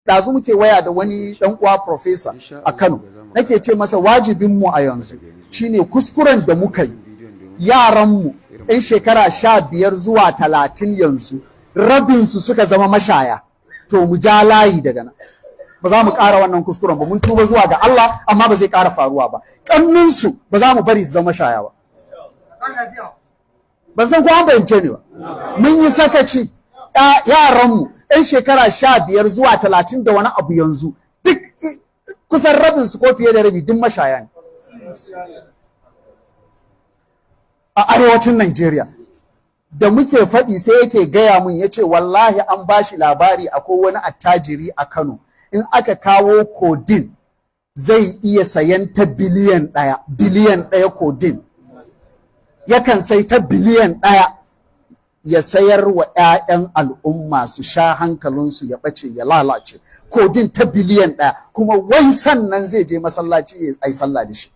Ɗazu muke waya da wani ɗan uwa professor a Kano, nake ce masa wajibinmu a yanzu shine kuskuren da muka yi, yaranmu 'yan shekara 15 zuwa 30 yanzu rabinsu suka zama mashaya. To mu ja layi daga nan, ba za mu ƙara wannan kuskuren ba. Mun tuba zuwa ga Allah, amma ba zai ƙara faruwa ba. Ƙannunsu ba za mu bari su zama mashaya ba. Ban san ko an fahimce ni ba. Mun yi sakaci, yaranmu 'yan shekara 15 zuwa 30 da wani abu yanzu duk kusan rabin su ko fiye da rabi duk mashaya ne a arewacin Najeriya. Da muke faɗi sai yake gaya mun, ya ce wallahi an ba shi labari akwai wani attajiri a Kano, in aka kawo codeine zai iya sayan ta biliyan 1, biliyan 1 codeine, yakan sai ta biliyan 1 ya sayar wa 'ya'yan al'umma su sha, hankalinsu ya ɓace ya lalace. Codeine ta biliyan 1, kuma wai sannan zai je masallaci ya yi sallah da shi.